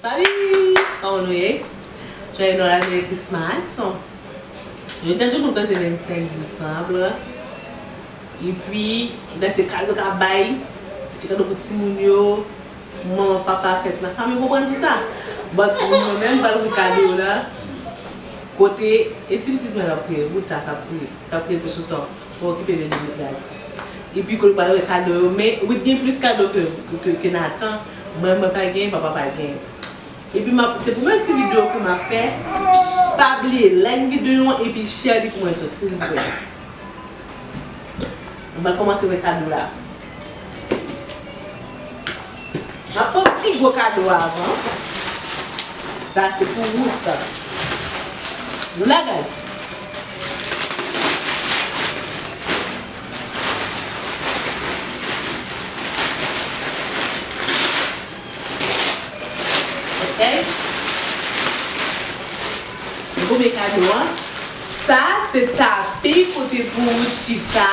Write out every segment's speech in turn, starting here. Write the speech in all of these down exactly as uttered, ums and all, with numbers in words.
Salut! Kòman nou ye? Joyeux Noël, Merry Christmas! Nou te tout moun pase vennsenk desanm. Epi, se kado k ap bay, ti kado pou timoun yo, manman, papa, fèt nan fanmi, ou konprann tout sa. But mwen menm, m pral ouvri kado la. Kote, e ti pitit mwen ap kriye, Ruta k ap kriye, k ap kriye pou sou sa. Mwen okipe de li, guys. Epi, kote pral wè kado yo, men Ruth gen plis kado ke, ke, ke Nathan. Mwen, mwen pa gen, papa pa gen. Epi m ap, se premye ti videyo ke m ap fè. Pa bliye like videyo an epi share li pou mwen tou, silvouplè. Nou pral kòmanse wè kado la. M ap pran pi gwo kado a avan. Sa se pou wout. Nou la, guys? Ok. Gwo men kado a. Sa se tapi kote pou ou chita.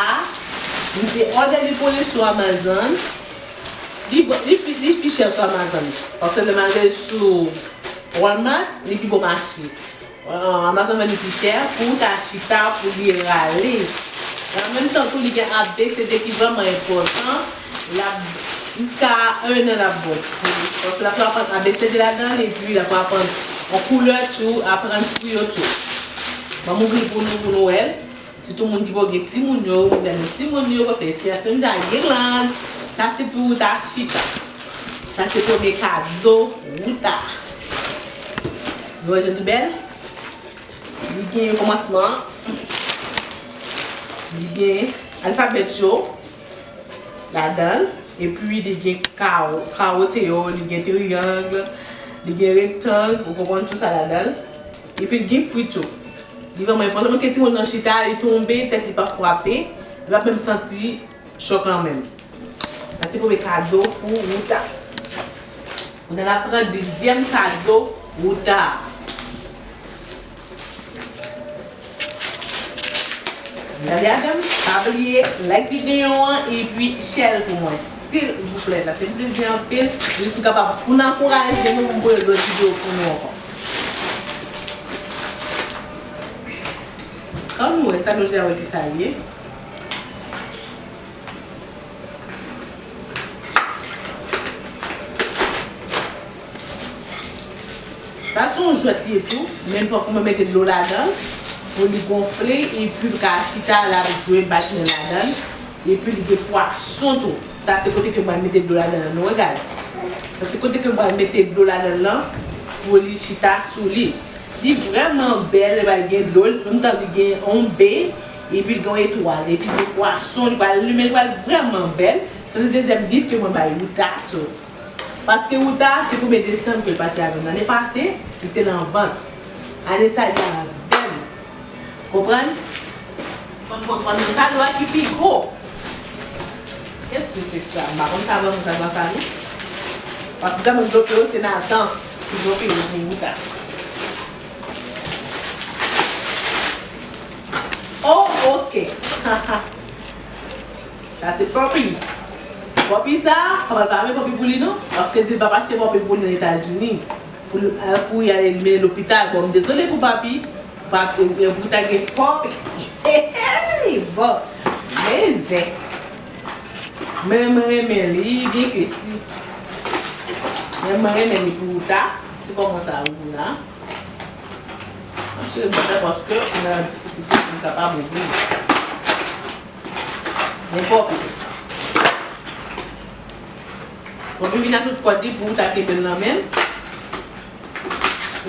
M te òdè li pou li sou Amazon. Li, li, li pi chè sou Amazon. Paske lè m ale sou Walmart, li pi bon mache. Amazon vann li pi chè, pou ou ta chita, pou li rale. E an menm tan tou, li gen A B C D ki vrèman enpòtan. L ap jiska en an l ap bon. Paske l ap aprann A B C D ladan l, epi l ap aprann yon koulè tou, aprann fwi yo tou. Ban m ouvri l pou nou, pou nou wè l. Sitou moun ki poko gen timoun yo, oubyen nou timoun yo, pral fè espiyasyon, m ta Irland. Sa se pou ou ta chita. Sa se premye kado Ruta. Nou wè jan li bèl? Li gen kòmansman. Li gen alfabèt yo ladan l. Epi li gen kawo, kawo te yo, li gen triyang, li gen rektang, ou konprann tout sa ladan l. Epi li gen fwi tou. Li vrèman enpòtan ke timoun nan chita, li tonbe, tèt li pa frape, li pa menm santi chòk lan menm. Sa se premye kado pou Ruta. Kounye a n ap pran dezyèm kado Ruta. Gade adan, pa bliye like videyo an epi share l pou mwen, silvouplè. Sa fè m plezi anpil. Jis m kapab pou n ankouraje nou, m poze lòt videyo pou nou ankò. Kòm nou wè sa, nou deja wè ki sa l ye. Sa se yon jwèt li ye tou, men fòk mwen mete dlo ladan l pou li gonfle, epi l ka chita, l ap jwe badminton ladan l, epi li gen pwason tou. Sa se kote ke mwen mete dlo ladan l, nou wè, guys. Sa se kote ke mwen mete dlo ladan l lan pou li chita sou li. Li vrèman bèl, li pral gen dlo, menm tan li gen yon be, epi li gen yon etwal, epi gen pwason, li pral limen, li pral vrèman bèl. Sa se dezyèm gift ke mwen bay Ruta tou. Paske Ruta, se premye desanm ke l pase avè m. Lane pase, li te nan vant. Ane sa, li avè m. Konprann? Fò n konprann, se kado a ki pi gwo. Kèske se sa? M pa konn sa, ban m sa, ban sa, non. Paske sa, mwen bloke yo, se Nathan ki bloke yo pou Ruta. Oh, ok. Sa se Poppy. Poppy sa, papa l pa vle Poppy pou li non, paske l di l p ap achte Poppy pou li nan Etazini. Pou l al kouri ale mennen lopital. Bon, m dezole pou Papi, Papi, pou ta gen Poppy. Hey, bon, men zen. Men mwen renmen li, byen ke si. Men mwen renmen li pou Ruta. Se kòman sa ouvri la. M ap chire bòt la paske m nan difikilte pou m kapab ouvri. Men Poppy. Poppy vin ak tout kòd li pou Ruta kenbe l nan men l.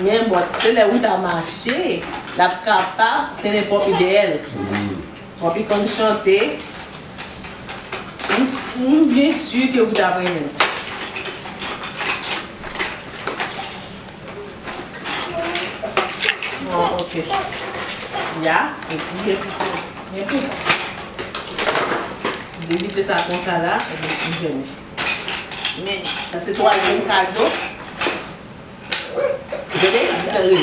Men bòt, se lè Ruta mache, l ap kapab trennen Poppy dèyè l. Poppy konn chante. M, m byen si ke Ruta ap renmen l. Oh, ok. Ya, epi, epi, epi. Devise sa konsa la, epi m jwenn. Men, sa se twazyèm kado. Gade, gade.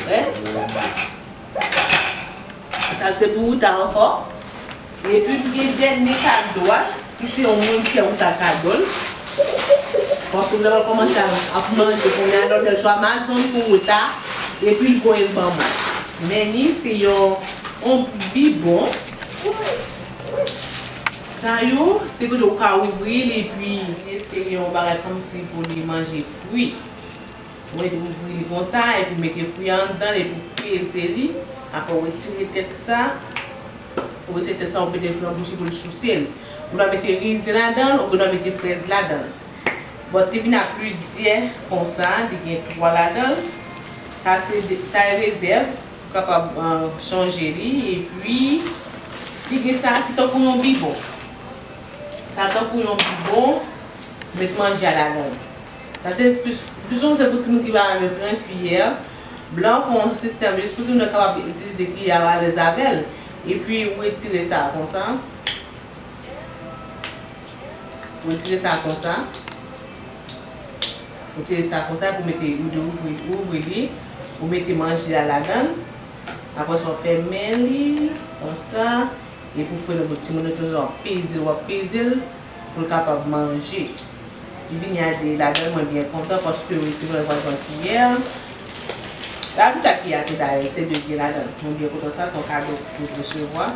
Wè? Sa se pou Ruta ankò. Epi m gen dènye kado a, ki se yon moun ki fè Ruta kado l. Paske m ta pral kòmanse ap manje kounye a, lòt lè sou Amazon pou ou ta, epi l voye l ban mwen. Men ni se yon, yon bibon. Sa yo, se kote ou ka ouvri l, epi se yon bagay kòmsi pou li manje fwi. Ou mete ouvri li konsa, epi mete fwi a anndan l, epi peze li. Apre ou retire tèt sa. Ou retire tèt sa, ou mete l nan bouch li pou l souse l. Ou ka mete rezin ladan l, oubyen ou mete frèz ladan l. Bon, te vin a plizyè konsa, li gen twa ladan l. Sa se de, sa e rezèv, ou kapab, euh, chanje li. Epi, li gen sa ki tankou yon bibon. Sa tankou yon bibon, met manje a ladan l. Sa se plis, plis souvan se pou timoun ki pa renmen pran kiyè. Blan fè yon sistèm jis pou timoun nan kapab itilize kiyè a alèz avè l. Epi ou retire sa konsa. Ou retire sa konsa. Ou retire sa konsa pou mete, ou ouvri, ou ouvri li. Ou mete manje a ladan l. Apre sa, ou fèmen li konsa. Epi ou fè nan bout timoun nan, w ap peze l, w ap peze l pou l kapab manje. Li vini a de ladan l, mwen byen kontan paske wi, se vrè, pral pran kiyè. La pita kiyè a te dayè, se de kiyè ladan l. Mwen byen kontan sa, se yon kado mwen te resevwa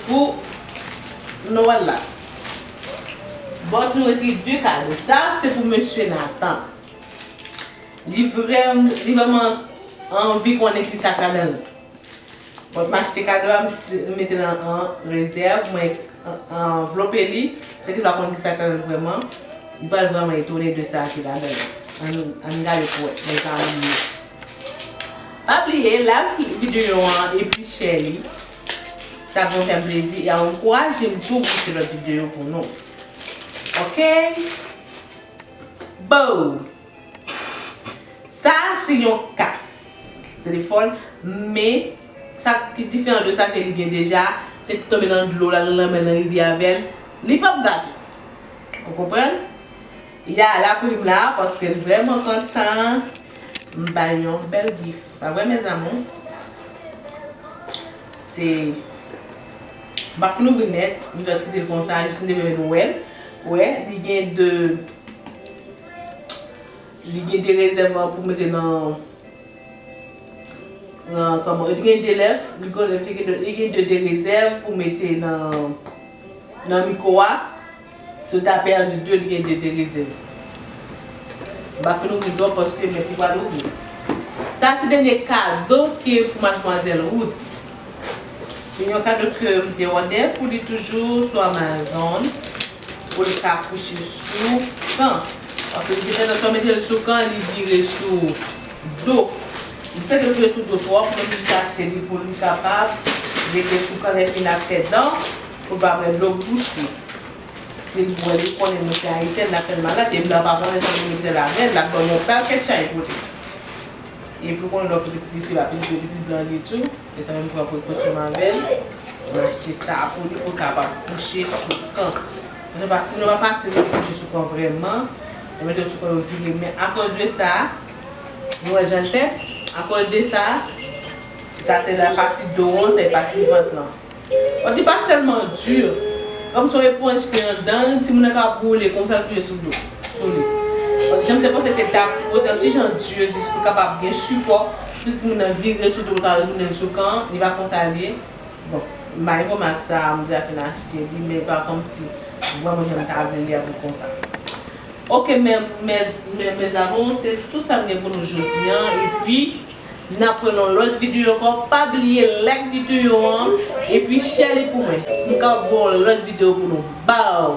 pou Nwèl la. Bon, nou rete de kado. Sa, se pou mesye Nathan. Li vrèm-, li vrèman anvi konnen ki sa k ladan l. Bon, m achte kado a, m s-, m mete nan an rezèv, mwen an-, anvlope li. Se ki pa konn ki sa k ladan l vrèman, li pral vrèman etone de sa ki ladan l. Ann, ann gade pou wè, mezanmi. Pa bliye, like videyo an epi share li. Sa va fè m plezi e a ankouraje m tou pou fè lòt videyo pou nou. Oke? Bow! Sa se yon kas telefòn, men sa ki diferan de sa ke li gen deja, li te tonbe nan dlo la, nan lanmè, nan rivyè avè l, li p ap gate. Ou konprann? Ya, l ap ri m la, paske l vrèman kontan. M ba l yon bèl gift. Pa vre, mes amours? Se, m pa fin ouvri l nèt, m jis kite l konsa, jis m te vle nou wè l. Wè, li gen de, li gen de rezèv pou mete nan, nan, kòman, li gen de lèv, li gen, li gen de, li gen de, de rezèv pou mete nan, nan mikwo a. Si w ta pèdi de, li gen de, de rezèv. M pa fin ouvri l twòp paske men pou pral ouvri. Sa se dènye kado ke pou madmwazèl Ruth. Se yon kado ke m te òdè pou li toujou sou Amazon. Pou li ka kouche sou kan. Paske li gen tandans lè w mete l sou kan, li vire sou do. Li fè ke l vire sou do twòp, mwen jis achte li pou li kapab rete sou kan lè fin ap fè dan, pou l pa pran dlo bouch li. Si l bwè, li konnen nou se Ayisyèn, l ap fè l malad, e blan pa konnen sa pou l mete l avè l, l ap ban m yon pakèt chay kote. Epi w konnen lè w fè pitit isi, se pa pitit, pitit blan li tou. E sa menm pran prekosyon m avè l. Mwen achte sa pou li pou l kapab kouche sou kan. Paske pa, timoun yo pa fasil pou kouche sou kan vrèman. Yo mete yo sou kan, yo vire. Men akoz de sa, nou wè jan l fè. Akoz de sa, sa se la pati do an, se pati vant lan. Bon, li pa tèlman di. Kòm se yon eponj ki anndan l, timoun nan ka boule konsa l kouche sou do, sou li. Paske jan m te panse ke l ta sipoze yon ti jan di, jis pou kapab gen sipò, pou timoun nan vire sou do, l ka retounen sou kan, li pa konsa l ye. Bon, m pa gen pwoblèm ak sa, m deja fin achte li, men pa kòmsi vrèman jan m ta vle li a pou konsa. Oke, mes, mes, mes, mes amours, se tout sa m gen pou nou jodi an, epi n ap pran yon lòt videyo ankò. Pa bliye like videyo an, epi share li pou mwen. M ka voye yon lòt videyo pou nou. Baw!